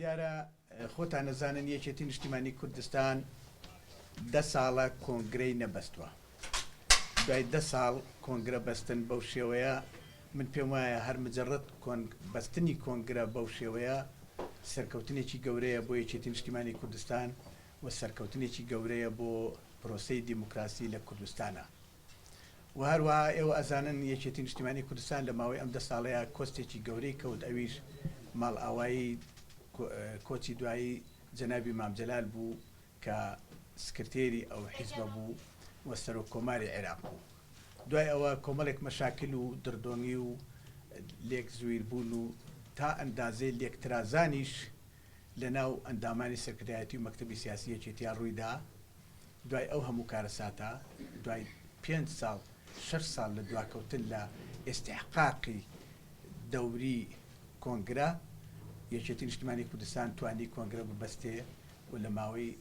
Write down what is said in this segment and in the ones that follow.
دیارە خۆتان ئەزانن یەکێتی نیشتیمانی کوردستان دە ساڵە کۆنگرەی نەبەستوە. دوای دە ساڵ کۆنگرە بەستن بەو شێوەیە من پێم وایە هەر مجەڕەد بەستنی کۆنگرە بەو شێوەیە سەرکەوتنێکی گەورەیە بۆ یەکێتی نیشتیمانی کوردستان و سەرکەوتنێکی گەورەیە بۆ پرۆسەی دیموکراسی لە کوردستانا. و هەروەها ئێوە ئەزانن یەکێتی نیشتیمانی کوردستان لە ماوەی ئەم دە ساڵەیا کۆستێکی گەورەی کەوت ئەویش ماڵئاوایی کۆچی دوایی جەنابی مام جەلال بوو کە سکرتێری ئەو حیزبە بوو و سەرۆک کۆماری عێراق بوو. دوای ئەوە کۆمەڵێک مەشاکل و دڕدۆنگی و لێک زویر بوون و تا ئەندازەی لێکترازانیش لە ناو ئەندامانی سەرکردایەتی و مەکتەبی سیاسی یەکێتیا ڕووی دا. دوای ئەو هەموو کارەساتە، دوای پێنج ساڵ، شەش ساڵ لە دواکەوتن لە ئیستیحقاقی دەوری کۆنگرە، یەکێتی نیشتیمانی کوردستان توانی کۆنگرە ببەستێ و لە ماوەی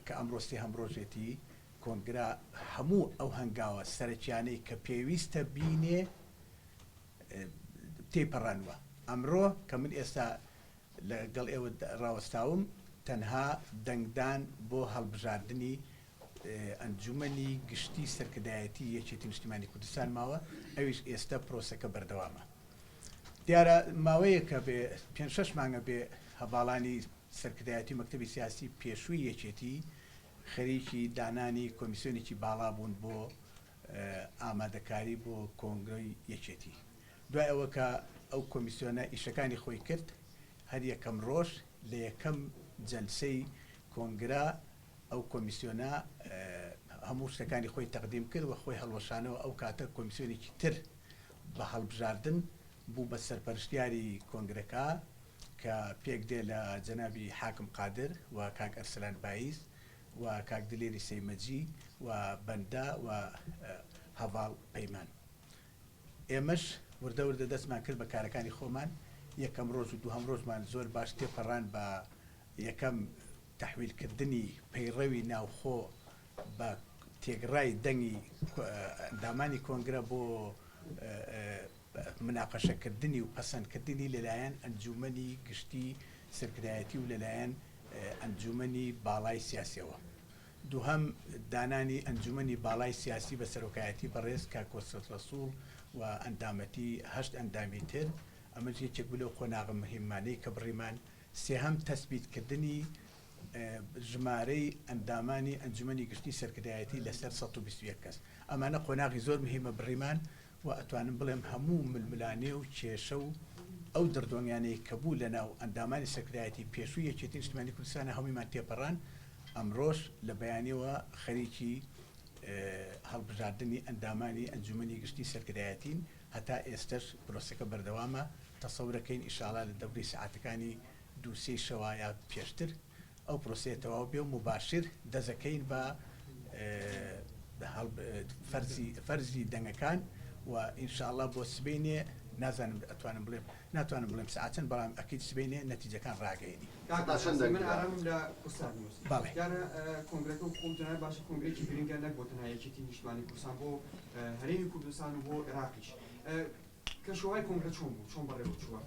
کە ئەمڕۆ سێهەم ڕۆژێتی کۆنگرە هەموو ئەو هەنگاوە سەرەکیانەی کە پێویستە بینێ تێیپەڕانوە. ئەمڕۆ کە من ئێستا لە گەڵ ئێوە ڕاوەستاوم تەنها دەنگدان بۆ هەڵبژاردنی ئەنجومەنی گشتی سەرکردایەتی یەکێتی نیشتیمانی کوردستان ماوە ئەویش ئێستا پرۆسەکە بەردەوامە. دیارە ماوەیەکە بێ پێنج شەش مانگە بێ هەڤاڵانی سەرکردایەتی مەکتەبی سیاسی پێشووی یەکێتی خەریکی دانانی کۆمیسیۆنێکی باڵا بوون بۆ ئامادەکاری بۆ کۆنگرەی یەکێتی. دوای ئەوە کە ئەو کۆمیسیۆنە ئیشەکانی خۆی کرد، هەر یەکەم ڕۆژ لە یەکەم جەلسەی کۆنگرە ئەو کۆمیسیۆنە هەموو شتەکانی خۆی تەقدیم کرد و خۆی هەڵوەشانەوە، ئەو کاتە کۆمیسیۆنێکی تر بە هەڵبژاردن بوو بە سەرپەرشتیاری کۆنگرەکە کە پێک دێ لە جەنابی حاکم قادر و کاک ئەرسەلان بایز و کاک دلێری سەیمەجی و بەندە و هەڤاڵ پەیمان. ئێمەش وردە وردە دەستمان کرد بە کارەکانی خۆمان، یەکەم ڕۆژ و دووهەم ڕۆژمان زۆر باش تێپەڕان بە یەکەم تەحویل کردنی پەیڕەوی ناوخۆ بە تێکڕای دەنگی ئەندامانی کۆنگرە بۆ مناقەشە کردنی و پەسەند کردنی لەلایەن ئەنجوومەنی گشتی سەرکردایەتی و لەلایەن ئەنجوومەنی باڵای سیاسیەوە. دووهەم، دانانی ئەنجومەنی باڵای سیاسی بە سەرۆکایەتی بەڕێز کاک کۆسرەت ڕەسوڵ و ئەندامەتی هەشت ئەندامی تر، ئەمەش یەکێک بوو لەو قۆناغە مهیممانەی کە بڕیمان. سێهەم، تەسبیت کردنی ژمارەی ئەندامانی ئەنجومەنی گشتی سەرکردایەتی لەسەر 121 کەس. ئەمانە قۆناغی زۆر مهیمە بڕیمان و ئەتوانم بڵێم هەموو ململانێ و کێشە و ئەو دڕدۆنگیانەی کە بوو لەناو ئەندامانی سەرکردایەتی پێشووی یەکێتی نیشتمانی کوردستانا هەموویمان تێپەڕان، ئەمڕۆش لە بەیانیەوە خەریکی هەڵبژاردنی ئەندامانی ئەنجومەنی گشتی سەرکردایەتین، هەتا ئێستەش پرۆسەکە بەردەوامە، تەسەورەکەین ئیشاڵا لە دەوری سەعاتەکانی دوو سێی شەوا یا پێشتر ئەو پرۆسەیە تەواو بێ و موباشر دەزەکەین بە فەرزی دەنگەکان و ئینشاءاللە بۆ سبەینێ نازانم ئەتوانم بڵێم ناتوانم بڵێم سەعات چەند بەڵام ئەکید سبەینێ نەتیجەکان ڕاگەیەنین. کاک تا چەند باشە دەنگ من درا؟ ئارامم لە کوردسات نیوز. بەڵێ. دیارە کۆنگرەکە و خۆم جەنابت باشە کۆنگرەیەکی گرنگە نەک بۆ تەنها یەکێتی نیشتمانی کوردستان بۆ هەرێمی کوردستان و بۆ عێراقیش. کەشوهەوای کۆنگرە چۆن بوو؟ چۆن بەڕێوە چووە؟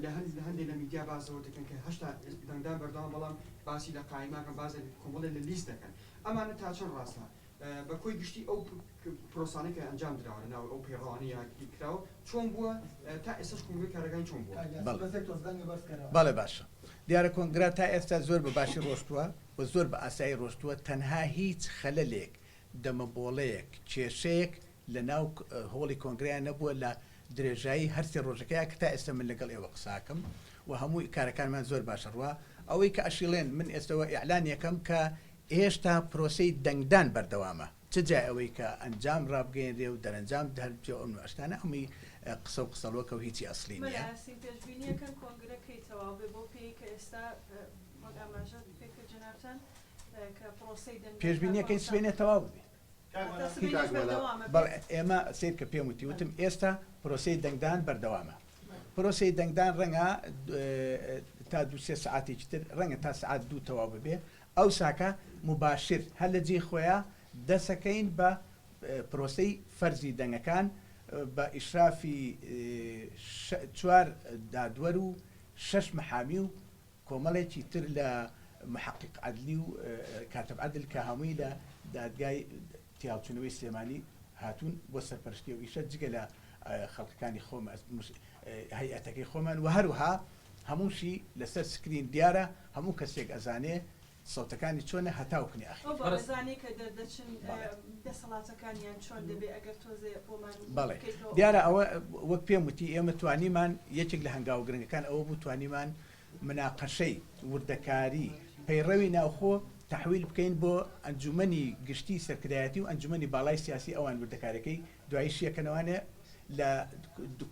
لە هەندێک لە میدیا باس لەوە دەکەن کە هەشتا دەنگدان بەردەوام بەڵام باسی لە قایماکەن باس لە کۆمەڵێ لە لیست دەکەن ئەمانە تا چەند ڕاستە؟ بە کۆی گشتی ئەو پرۆسانەی کە ئەنجام دراوە لە ناو ئەو پەیڕەوانە یا کراوە چۆن بووە تا ئێستاش کۆنگرەی کارەکانی چۆن بووە؟ بەڵێ باشە دیارە کۆنگرە تا ئێستا زۆر بە باشی ڕۆشتووە و زۆر بە ئاسایی ڕۆشتووە تەنها هیچ خەلەلێک دەمەبۆڵەیەک کێشەیەک لە ناو هۆڵی کۆنگرەیا نەبووە لە درێژایی هەرسێ ڕۆژەکەیا کە تا ئێستا من لەگەڵ ئێوە قساکەم و هەموو کارەکانمان زۆر باشە ڕوا ئەوەی کە ئەشیڵێن من ئێستەوە ئیعلان یەکەم کە هێشتا پرۆسەی دەنگدان بەردەوامە چ جای ئەوەی کە ئەنجام ڕابگەیەنرێ و دەرەنجام دەربچێ و ئەم شتانە هەمووی قسە و قسەڵۆکە و هیچی ئەسڵی مەلا نییە. یاسین پێشبینیەکەن کۆنگرە کەی تەواو بێ بەو پێیەی کە ئێستا وەک ئاماژەت پێکرد جەنابتان کە پرۆسەی دەنگدان تا پێشبینیەکەین پانسە سبەینێ تەواو ببێ. واتە سبەینێش بەردەوامە بێ؟ بەڵێ ئێمە سەیر کە پێم وتی وتم ئێستا پرۆسەی دەنگدان بەردەوامە پرۆسەی دەنگدان ڕەنگە تا دوو سێ سەعاتێکی تر ڕەنگە تا سەعات دوو تەواو ببێ ئەوساکە موباشر هەر لە جێی خۆیا دەسەکەین بە پرۆسەی فەرزی دەنگەکان بە ئیشرافی چوار دادوەر و شەش محامی و. کۆمەڵێکی تر لە محقق عەدلی و کاتب عەدل کە هەمووی لە دادگای تێهەڵچوونەوەی سلێمانی هاتوون بۆ سەرپەرشتی ئەو ئیشە جگە لە خەڵکەکانی خۆم هەیئەتەکەی خۆمان و هەروها هەمووشی لەسەر سکرین دیارە هەموو کەسێک ئەزانێ سەوتەکانی چۆنە هەتاوکنی ئەو ئەخیر. بەڕێزانەی کە دەردەچن بەڵێ. دەسەڵاتەکانیان چۆن دەبێ ئەگەر تۆزێ بۆمان بەڵێ بکەیتەوە ئەو دیارە ئەوە وەک پێم وتی ئێمە توانیمان یەکێک لە هەنگاوە گرنگەکان ئەوە بوو توانیمان مناقەشەی وردەکاری پەیڕەوی ناوخۆ تەحویل بکەین بۆ ئەنجومەنی گشتی سەرکردایەتی و ئەنجومەنی باڵای سیاسی ئەوان وردەکاریەکەی دوایی شیەکەنەوانێ لە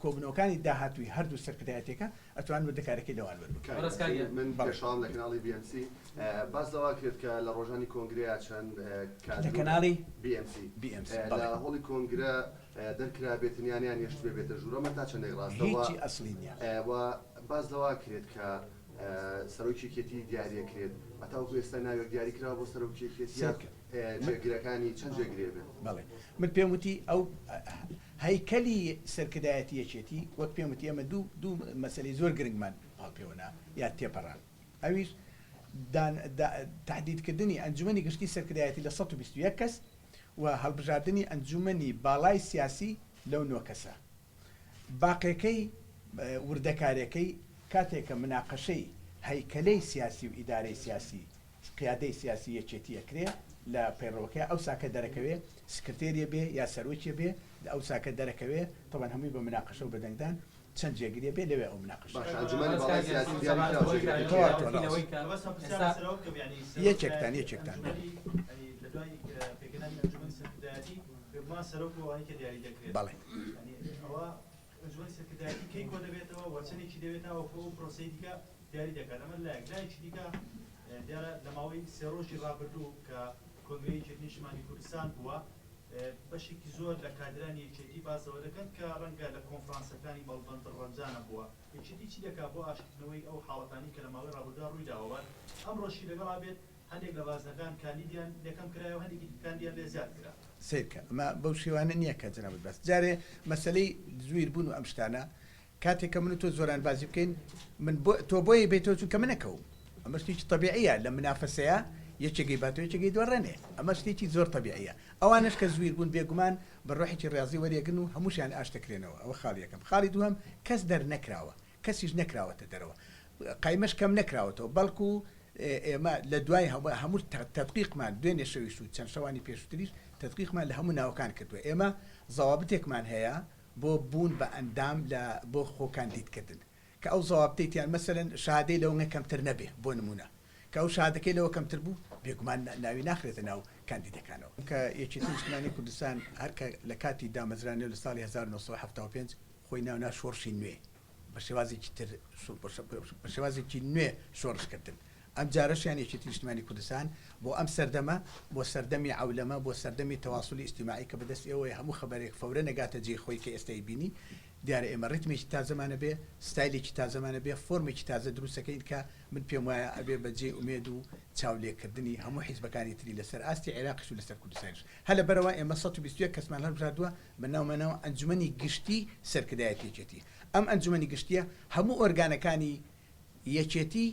کۆبونەوەکانی داهاتووی هەردوو سەرکردایەتیەکە ئەتوان وردەکاریەکەی لەوان وەربگرن. کاک بەڕێز کاک یاسین من بەڵێ. پێشەوام لە کەناڵی بی ئێم سی باس لەوە کرد کە لە ڕۆژانی کۆنگرەیا چەند لە کادر و کەناڵی بی ئێم سی بی ئێم سی لە بەڵێ. هۆڵی کۆنگرە دەرکرابێتن یان یان هێشتبێ بێتە ژوورەوە ئەمە تا چەندێک ڕاستە وە هیچی ئەسڵی نیە. وە باس لەوە کرێت کە سەرۆکی یەکێتی دیاری ئەکرێت هەتاوەکو ئێستا ناوێک دیاری کراوە بۆ سەرۆکی یەکێتی یا سەیرکە من جێگرەکانی چەند جێگرێ بێت؟ بەڵێ من پێم وتی ئەو هەیکەلی سەرکردایەتی یەکێتی وەک پێم وتی ئێمە دوو دوو مەسەلەی زۆر گرنگمان پاڵ پێوەنا یا تێپەڕاند ئەویش دان دا تەحدیدکردنی ئەنجومەنی گشتی سەرکردایەتی لە 121 کەس و هەڵبژاردنی ئەنجومەنی باڵای سیاسی لەو نۆ کەسە باقێکەی وردەکارێکەی کاتێک کە مناقەشەی هەیکەلەی سیاسی و ئیدارەی سیاسی قیادەی سیاسی یەکێتی ئەکرێ لە پەیڕەوەکەیا ئەو ساکە دەرەکەوێ سکرتێریە بێ یا سەرۆکیە بێ ئەو ساکە دەرەکەوێ تەبعەن هەمووی بە مناقەشە و بە دەنگدان چەند جێگریە بێ لەوێ ئەو مناقەشە باشە ئەکرێ. ئەنجومەنی بەڕێز باڵای کاک یاسین سیاسی دیاری سەبارەت کراوە بەوەی کە جێگرەکەی تەواو کێیە؟ تۆ لەوەی ڕاست. کە ئێستا یەکێکتان یەکێکتان بەڵێ. دیارە لە ماوەی سێ ڕۆژی ڕابردوو کە کۆنگرەی یەکێتی نیشتمانی کوردستان بووە، بەشێکی زۆر لە کادرانی یەکێتی باس لەوە دەکەن کە ڕەنگە لە کۆنفرانسەکانی مەڵبەند دڵڕەنجانە بووە. یەکێتی چی دەکات بۆ ئاشتکردنەوەی ئەو حاڵەتانەی کە لە ماوەی ڕابردوودا ڕوویداوە و ئەمڕۆشی لەگەڵا بێت هەندێک لە بازنەکان کاندیدیان لێ کەم کرایەوە هەندێکی تر کاندیدیان لێ زیاد کرا؟ سەیرکە ئەمە بەو شێوانە نییە کە جەنابت باست جارێ مەسەلەی زویر بوون و ئەم شتانە کاتێک کە من و تۆ زۆرانبازی بکەین من بۆ تۆ بۆیە بێتەوە چونکە من ئەکەوم ئەمە شتێکی تەبیعیە لە منافەسەیە یەکێک ئەیباتەوە یەکێک ئەیدۆڕێنێ ئەمە شتێکی زۆر تەبیعیە ئەوانەش کە زویر بوون بێگومان بە ڕۆحێکی ڕیازی وەریەگرن و هەمووشیان ئاش دەکرێنەوە ئەوە خاڵی یەکەم خاڵی دووهەم کەس دەرنەکراوە کەسیش نەکراوەتە دەرەوە قایمەش کەم نەکراوەتەوە بەڵکو ئێمە لە دوای هەموو تەدقیقمان دوێنێ شەویش و چەند شەوانی پێشووتریش تەدقیقمان لە هەموو ناوەکان کردووە ئێمە زەوابتێکمان هەیە بۆ بوون بە ئەندام لە بۆ خۆ کاندید کردن کە ئەو زەوابتەی تیان مەسەلەن شەهادەی لەوەنگە کەمتر نەبێ بۆ نموونە کە ئەو شەهادەکەی لەوە کەمتر بوو بێگومان ناوی ناخرێتە ناو کاندیدەکانەوە. کە یەکێتی نیشتمانی کوردستان هەر کە لە کاتی دامەزرانیەوە لە ساڵی 1975 خۆی ناونا شۆڕشی نوێ بە شێوازێکی تر بە شێوازێکی نوێ شۆڕش کردن ئەم جارەشیان یەکێتی نیشتمانی کوردستان بۆ ئەم سەردەمە بۆ سەردەمی عەولەمە بۆ سەردەمی تەواسولی ئیجتیماعی کە بەدەست ئێوەیە هەموو خەبەرێک فەورەن ئەگاتە جێی خۆی کە ئێستا ئەیبینی دیارە ئێمە ڕیتمێکی تازەمان ئەبێ ستایلێکی تازەمان ئەبێ فۆرمێکی تازە دروست ئەکەین کە من پێم وایە ئەبێ بە جێی ئومێد و چاولێکردنی هەموو حیزبەکانی تری لەسەر ئاستی عێراقیش و لەسەر کوردستانیش هەر لەبەرئەوە ئێمە 121 کەسمان هەڵبژاردووە بە ناومانەوە ئەنجومەنی گشتی سەرکردایەتی یەکێتی ئەم ئەنجومەنی گشتیە هەموو ئۆرگانەکانی یەکێتی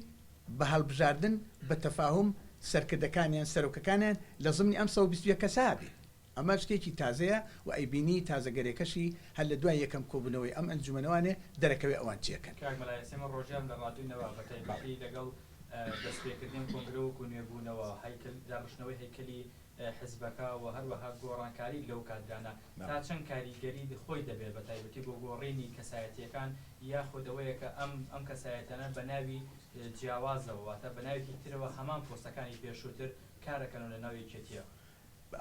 بە هەڵبژاردن بە تەفاهوم سەرکردەکانیان سەرۆکەکانیان لە زمنی ئەم 121 کەسە بێ ئەمە شتێکی تازەیە و ئەیبینی تازەگەرێکەشی هەر لە دوای یەکەم کۆبونەوەی ئەم ئەنجومەنەوانێ دەرەکەوێ ئەوان چیەکەن. کاک مەلا یاسین من ڕۆژیان لە ڕادیۆی نەوا بە تایبەتی لەگەڵ دەستپێکردنی ئەم کۆنگرە وەکو نوێبوونەوە هەیکەل داڕشتنەوەی هەیکەلی حزبەکە و هەروەها گۆڕانکاری لەو کادرانە تا چەند کاریگەری خۆی دەبێت بە تایبەتی بۆ گۆڕینی کەسایەتییەکان یاخود ئەوەیە کە ئەم ئەم کەسایەتیانە بە ناوی جیاوازەوە واتە بە ناوێکی ترەوە هەمان پۆستەکانی پێشووتر کارەکەن و لە ناو یەکێتییە.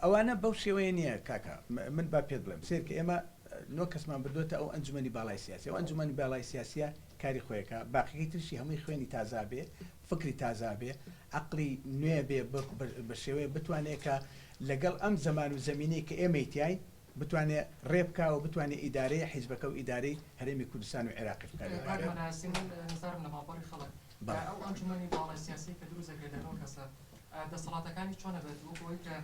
ئەوانە بەو شێوەیە نییە کاکە من با پێت بڵێم سەیرکە ئێمە نۆ کەسمان بردۆتە ئەو ئەنجومەنی باڵای سیاسی ئەو ئەنجومەنی باڵای سیاسیە کاری خۆیەکە باقیەکەی ترشی هەمووی خوێنی تازە بێ فکری تازە بێ عەقڵی نوێ بێ بە شێوەیە بتوانێ کە لەگەڵ ئەم زەمان و زەمینەی کە ئێمەی تیاین بتوانێ ڕێ بکا و بتوانێ ئیدارەی حیزبەکە و ئیدارەی هەرێمی کوردستان و عێراقیش بکا لەو کاک بارەیەوە. مەلا یاسین من نزارم لە ماڵپەڕی خەڵک بەڵێ. ئەو ئەنجومەنی باڵای سیاسی کە دروست دەکرێت لە نۆ کەسە دەسەڵاتەکانی چۆن ئەبێت وەکو ئەوەی کە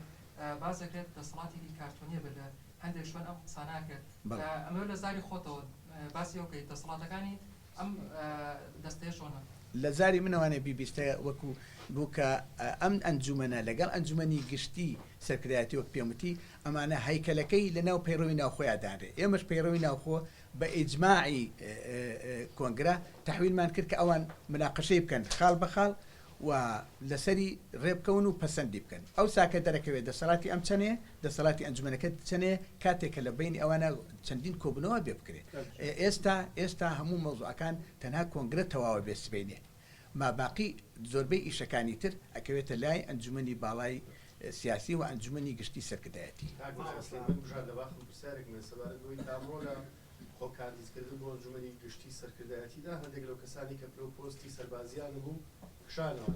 باس دەکرێت دەسەڵاتێکی کارتۆنی ئەبێت لە هەندێک شوێن ئەم قسانە ئەکرێت بەڵێ. ئەمەوێت لە زاری خۆتەوە باسی ئەو کەیت دەسەڵاتەکانی ئەم دەستەیە چۆنە؟ لە زاری منەوانێ بیبیستە وەکو بوو کە ئەم ئەنجومەنە لەگەڵ ئەنجومەنی گشتی سەرکردایەتی وەک پێم وتی ئەمانە هەیکەلەکەی لە ناو پەیڕەوی ناوخۆیا دانرێ ئێمەش پەیڕەوی ناوخۆ بە ئیجماعی کۆنگرە تەحویلمان کرد کە ئەوان مناقەشەی بکەن خاڵ بە خاڵ و لەسەری ڕێبکەون و پەسەندی بکەن ئەوسا کە دەرەکەوێت دەسەڵاتی ئەم چەنەیە دەسەڵاتی ئەنجومەنەکە چەنەیە کاتێک کە لە بەینی ئەوانە چەندین کۆبوونەوە بێ بکرێ ئێستا ئێستا هەموو مەوزوعەکان تەنها کۆنگرە تەواوە بێ سبەینێ ما باقی زۆربەی ئیشەکانی تر ئەکەوێتە لای ئەنجومەنی باڵای سیاسی و ئەنجومەنی گشتی سەرکردایەتی. کاک مامۆستا من بژاردە باخم پرسیارێکم هەیە سەبارەت بەوەی کە ئەمڕۆ لە خۆ کاندیدکردن بۆ ئەنجومەنی گشتی سەرکردایەتیدا هەندێک لەو کەسانی کە پلە و پۆستی سەربازیان هەبوو کشانەوە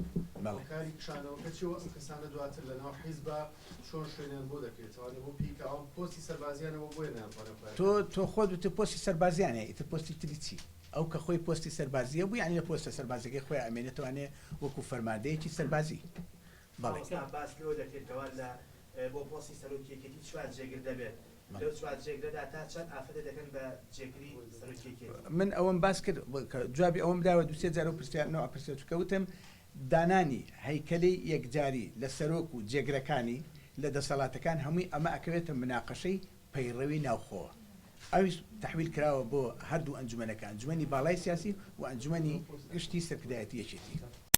بەڵێ. هۆکاری کشانەوەکە چیە و ئەم کەسانە دواتر لەناو حیزبا چۆن شوێنیان بۆ دەکرێتەوانێ بۆ پێی کە ئەوان پۆستی سەربازیان هەبوو بۆیە نەیانتوانێ خۆیان تۆ تۆ خۆت وتت پۆستی سەربازیان هەیە ئیتر پۆستی تری چی؟ ئەو کە خۆی پۆستی سەربازی هەبوو یانی لە پۆستە سەربازیەکەی خۆیا ئەمێنێتەوانێ وەکو فەرماندەیەکی سەربازی. بەڵێ. مامۆستا باس لەوە دەکرێت کەوا لە بۆ پۆستی سەرۆکی یەکێتی چوار جێگر دەبێت لەو چوار جێگرەدا تا چەند ئافرەت دەکەن بە جێگری سەرۆکی یەکێتی؟ من ئەوەم باس کرد کە جوابی ئەوەم داوە دوو سێ جار ئەو پرسیار نەوع پرسیار چونکە وتم دانانی هەیکەلی یەکجاری لە سەرۆک و جێگرەکانی لە دەسەڵاتەکان هەمووی ئەمە ئەکەوێتە مناقەشەی پەیڕەوی ناوخۆوە ئەویش تەحویل کراوە بۆ هەردوو ئەنجومەنەکە ئەنجومەنی باڵای سیاسی و ئەنجومەنی گشتی سەرکردایەتی یەکێتی.